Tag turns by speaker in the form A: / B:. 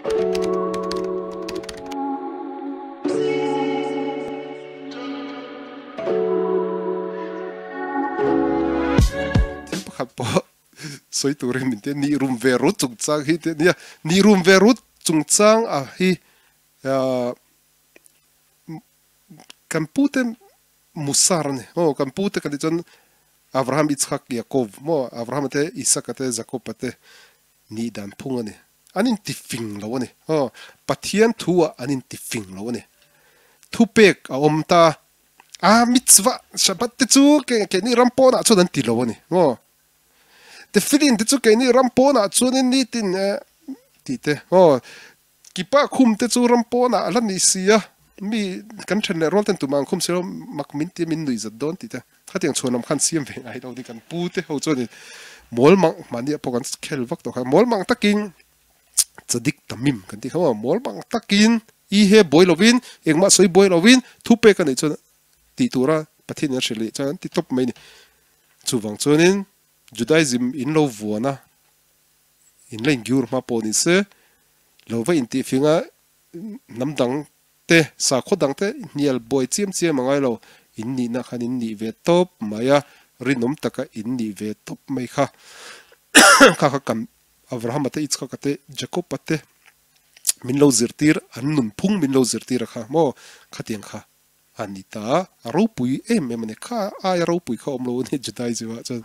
A: Thil pakhat pawh sawi turin min ti a, nih rum ve rut chungchang hi tih a nia. Nih rum ve rut chungchang a hi kan pute Musar a ni. Aw kan pute kan tih chuan Abraham, Itzhak, Yaakov maw Abraham-a te, Isaka te, Jakob-a te nih dan phung a ni. An inti fing lo a ni. Aw Pathian thu ah an inti fing lo a ni. Thupek a awm ta a, mitzvah, Shabbat te chu keini ram pawnah chuan an ti lo a ni. Aw Tefillin te chu keini ram pawnah chuanin nitin tih te aw Kipa khum te chu ram pawnah a la ni si a, mi kan then leh rual ten tumah an khum si lo, mak min ti a min nuih zat dawn tih te khatiang chhuan lam khan siam ve ngai lo ni kan pu te ho chuanin mawl mang mahni ah pawh kan khel vak tawh kha mawl mang takin chadik tamim kan tih kha maw mawl mang takin i he buai lovin engmah sawi buai lovin thu pek a neih chuan tih tura Pathian in a hrilh leh chuan an ti tawp mai ni. Chuvang chuanin Judaism in lo vuan a. In la ingiur hma pawh ni se, lo va intihfing a, hnam dang te, sakhaw dang te hnial buai chiam chiam a ngai lo, in nihna khan in nih ve tawp mai a, rinawm taka in nih ve tawp mai kha. Kha kha kan Abrahama te, Itzhaka te, Jakoba te min lo zirtir, an nunphung min lo zirtir a kha maw, khatiang kha a ni ta a, a ropui em em a ni, kha aia ropui kha awm lo a ni Judaism ah chuan.